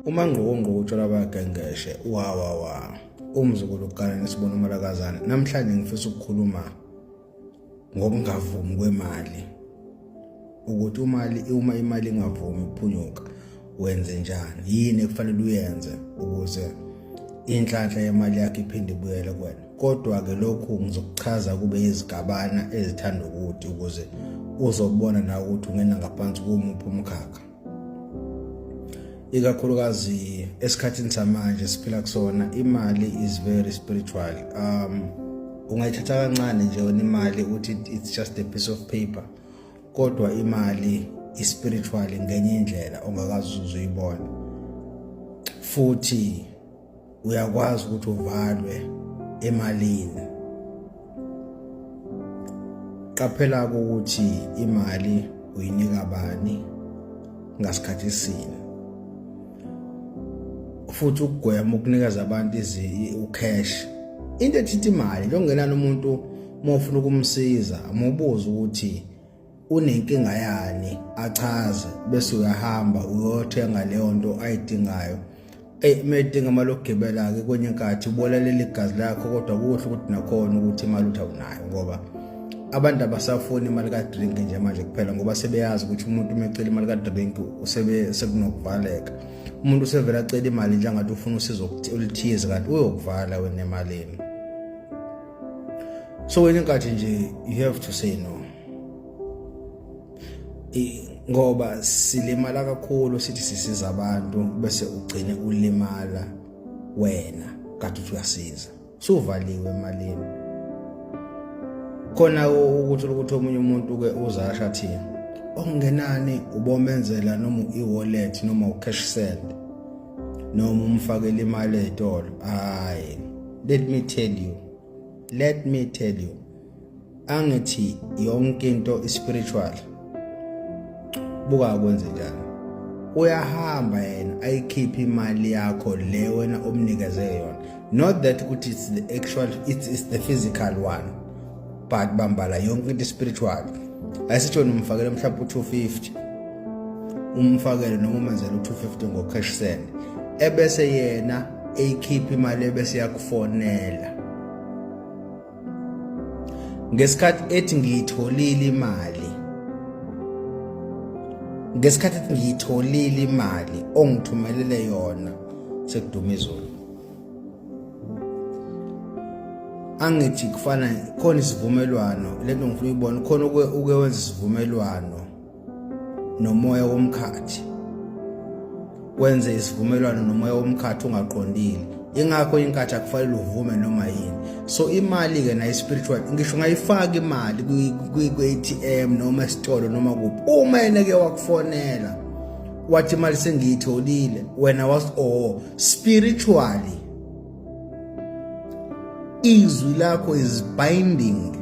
Umangqokongqoko utshwala bagengeshe wawawa umzukulu kuqala nesibona umalakazana. Namhlanje ngifisa ukukhuluma ngokungavumi kwemali, ukuthi uma imali ingavumi ukuphunyuka wenze njani, yini ekufanele uyenze ukuze inhlanhla yemali yakho iphinde ibuyele kuwena. Kodwa-ke lokhu ngizokuchaza kube izigabana ezithanda ukuthi ukuze uzobona nawe ukuthi ungena ngaphansi komuphi umkhakha, ikakhulukazi esikhathini samanje siphila kusona. Imali is very spiritual. Ungayithatha kancane nje wena imali uthi it's just a piece of paper, kodwa imali ispiritual ngenye indlela ongakaze uzuyibona, futhi uyakwazi ukuthi uvalwe emalini. Qaphela ukuthi imali uyinika bani ngasikhathi sini, futhi ukugwema ukunikeza abantu ucash, into ethinta imali. Njengongenani umuntu uma ufuna ukumsiza, umubuze ukuthi unenkinga yani, achaze, bese uyahamba uyothenga leyo nto ayidingayo. Eyi, uma edinga imali yokugibela-ke kwenye inkathi ubolalela igazi lakho, kodwa kuhle ukuthi nakhona ukuthi imali uthi awunayo, ngoba abantu abasafuni imali kadrink nje manje kuphela, ngoba sebeyazi ukuthi umuntu uma ecela imali kadrink usebe sekunokuvaleka. Umuntu usevele acela imali nje angathi ufuna usizo oluthize, kanti uyokuvala wena emalini. So kwenye inkathi nje you have to say no, ngoba silimala kakhulu sithi sisiza abantu, bese ugcine ulimala wena kade uthi uyasiza, suvaliwe emalini. Khona ukuthi omunye umuntu ke uzasha thina okungenani ubomenzela noma i-wallet noma u-cash send noma umfakele imali ey'tolo. Hayi, let me tell you, let me tell you, angithi yonke into ispiritual. Buka kwenze njani, uyahamba yena ayikhiphe imali yakho le wena omnikeze yona. Not that ukuthi it's the actual, it's the physical one, but bambala yonke into spiritual. Ayisitsho umfakele mhlawumbe u250, umfakele noma umenzele u250 ngo cash send, ebese yena eyikhipha imali, ebese yakufonela ngesikhathi ethi ngiyitholile imali, ngesikhathi ethi ngiyitholile imali ongithumelele yona, sekuduma izulu. Angithi kufana khona isivumelwano, lento ngifuna uyibona khona, uke wenza isivumelwano nomoya womkhathi, wenze isivumelwano nomoya womkhathi ungaqondile. Ingakho inkathi akufanele uvume noma yini. So imali ke nayo spiritual, ngisho ungayifaka imali kwi-ATM noma esitolo noma kuphi, uma yena ke wakufonela wathi imali sengiyitholile, wena was oh spiritually izwi lakho is binding.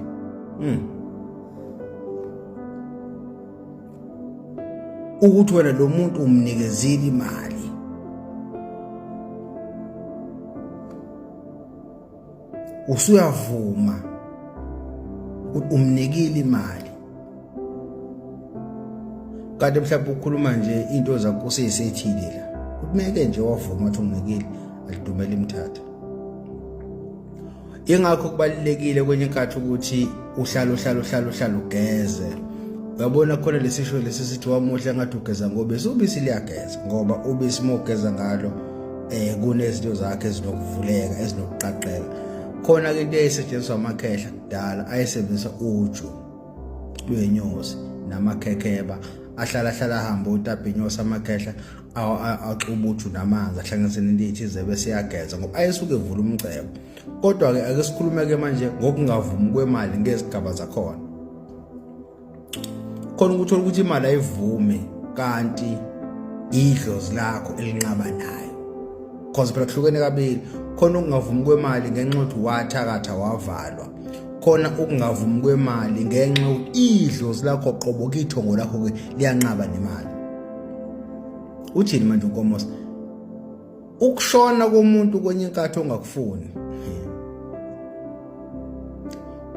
Ukuthi wena lo muntu umnikezile imali, usuyavuma ukuthi umnikile imali, kanti mhlawumbe ukhuluma nje into zakho useyisethile la, kumeke nje wavuma ukuthi umnikile, alidumela imthatha. Ingakho kubalulekile kwenye inkathi ukuthi uhlale uhlale uhlale uhlale ugeze. Uyabona khona lesisho lesi sithi wamuhle ngathi ugeza ngobisi, ubisi liyageza, ngoba ubisi uma ugeza ngalo kunezinto zakhe ezinokuvuleka, ezinokuqaqeka. Khona ke into eyayisetshenziswa amakhehla kudala, ayesebenzisa uju lwenyosi namakhekheba, ahlala hlala ahambe utapha inyosi amakhehla, axuba uju namanzi, ahlanganise nento ethize, bese yageza, ngoba ayesuke evula umcebo. Kodwa-ke ake sikhulume-ke manje ngokungavumi kwemali ngezigaba zakhona. Khona ukuthola ukuthi imali ayivumi, kanti idlozi lakho elinqaba nayo, cause phela kuhlukene kabili. Khona ukungavumi kwemali ngenxa yokuthi wathakatha wavalwa, khona ukungavumi kwemali ngenxa yokuthi idlozi lakho qobo kithongo lakho-ke liyanqaba nemali. Uthini manje uNkomosi? Ukushona komuntu kwenye inkathi ongakufuni,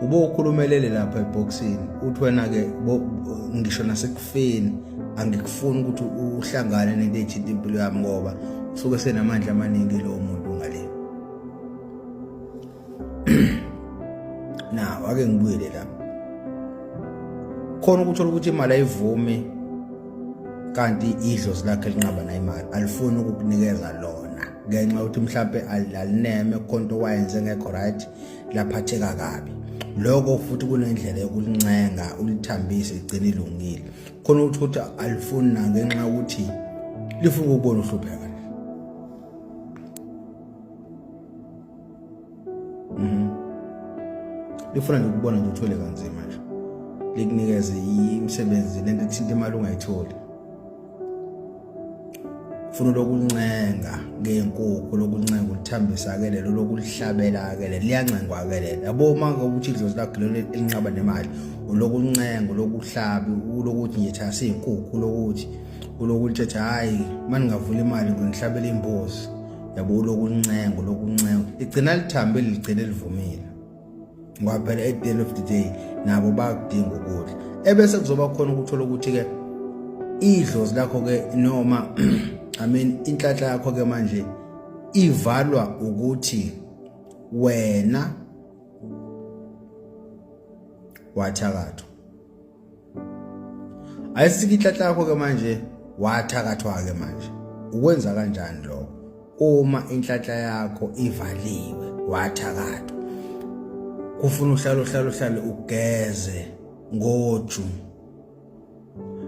ube ukhulumelele lapha ebhokisini, uthi wena-ke ngisho nasekufeni angikufuni ukuthi uhlangane nento ethinta impilo yami, ngoba Usuke senamandla amaningi lowo muntu ngale. Now ake ngibuyele la. Khona ukuthola ukuthi imali ayivumi kanti idlozi lakhe linqaba nayo imali alifuni ukukunikeza lona ngenxa yokuthi mhlampe alineme khonto wayenze ngekho right laphatheka kabi lokho futhi kunendlela yokulincenga ulithambise igcine ilungile khona ukuthi ukuthi alifuni nangenxa yokuthi lifuna ukubona uhlupheka Lifuna nje ukubona nje uthole kanzima nje likunikeze imisebenzi lento ethinta imali ungayitholi ufuna lokuncenga ngenkukhu lokuncenga ulithambisa ke lelo lokulihlabela ke lelo liyancengwa ke lelo yabo uma ukuthi idlozi lakho lelo elinqaba nemali ulokuncenga ulokuhlabi ulokuthi nje thasa izinkukhu ulokuthi ulokuthi hayi maningavula imali nginihlabela imbuzi yabo ulokuncenga ulokuncenga ligcina lithambile ligcine livumile ngoba phela at the end of the day nabo bakudinga ukudla ebese kuzoba khona ukuthola ukuthi ke idlozi lakho ke noma I mean inhlanhla yakho ke manje ivalwa ukuthi wena wathakathwa ayisike inhlanhla yakho ke manje wathakathwa ke manje ukwenza kanjani lokho uma inhlanhla yakho ivaliwe wathakathwa kufuna uhlale uhlale uhlale ugeze ngoju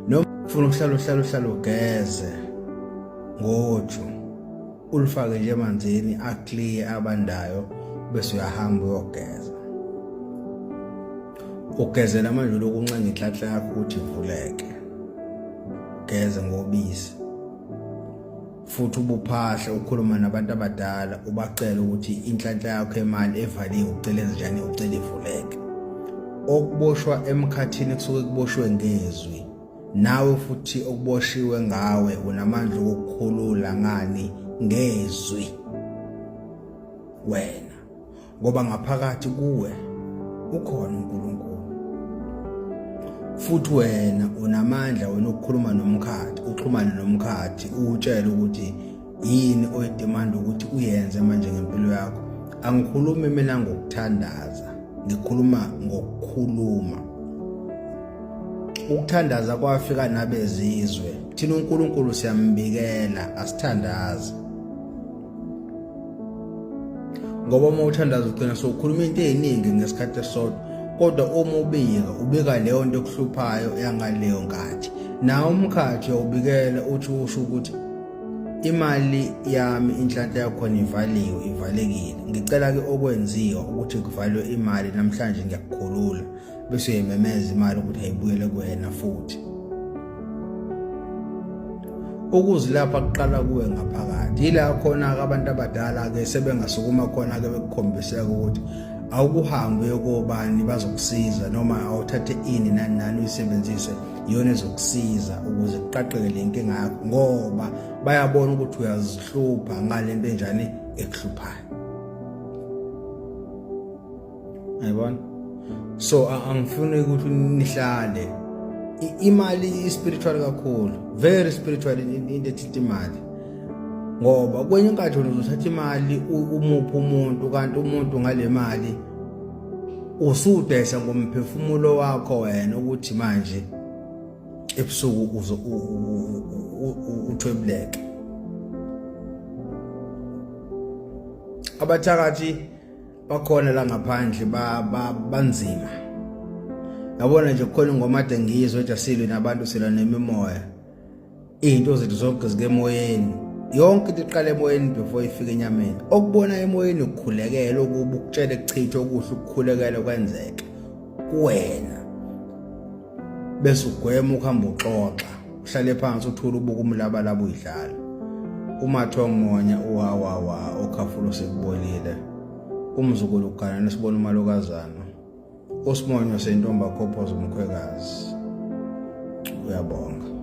noma ufuna ukuhlala uhlale uhlale ugeze ngoju ulifake nje emanzini aclear abandayo bese uyahamba uyogeza ugezela manje lokhu uncenga inhlanhla yakho ukuthi ivuleke ugeze ngobisi futhi ubuphahla ukhuluma nabantu abadala ubacela ukuthi inhlanhla yakho emali evaliwe ucela enzenjani ucela ivuleke okuboshwa emkhathini kusuke kuboshwe ngezwi nawe futhi okuboshiwe ngawe unamandla okukhulula ngani ngezwi wena ngoba ngaphakathi kuwe ukhona uNkulunkulu futhi wena unamandla wena ukukhuluma nomkhathi uxhumane nomkhathi uwutshele ukuthi yini oyidemanda ukuthi uyenze manje ngempilo yakho angikhulumi mina ngokuthandaza ngikhuluma ngokukhuluma ukuthandaza kwafika nabezizwe thina uNkulunkulu siyambikela asithandazi ngoba uma uthandaza ugcina sowukhuluma into eziningi ngesikhathi esisodwa kodwa uma ubika ubika leyo nto ekuhluphayo yangaleyo nkathi nawo umkhathi uyawubikela uthi usho ukuthi imali yami inhlanhla yakhona ivaliwe ivalekile ngicela ke okwenziwa ukuthi kuvalwe imali namhlanje ngiyakukhulula bese uyayimemeza imali ukuthi ayibuyele kuwena futhi ukuzilapha kuqala kuwe ngaphakathi yila khona-ke abantu abadala-ke sebengasukuma khona-ke bekukhombiseka ukuthi awukuhambe uyokobani bazokusiza noma awuthathe ini nani nani uyisebenzise iyona ezokusiza ukuze kuqaqeke le nkinga yakho ngoba bayabona ukuthi uyazihlupha ngale nto enjani ekuhluphayo ayibona so angifuni ukuthi nihlale imali i-spiritual kakhulu very spiritual into ethinta imali ngoba kwenye inkathi wena uzothatha imali umuphe umuntu kanti umuntu ngale mali usudayisa ngomphefumulo wakho wena ukuthi manje ebusuku uzo uthwebuleke abathakathi bakhona la ngaphandle banzima yabona nje kukhona ingoma ade ngiyizwe ethi asilwi nabantu silwa nemimoya izinto zethu zonke zike emoyeni yonke into iqala emoyeni before ifike enyameni okubona emoyeni ukukhulekela okuba ukutshela kuchithe okuhle ukukhulekela kwenzeke kuwena bese ugwema ukuhamba uxoxa uhlale phansi uthule ubuka umlabalaba uyidlala umathongonya uwawawa okhafulo sekubolile umzukulu uganana sibona umalokazana usimonyo sentomba khophoza umkhwekazi uyabonga.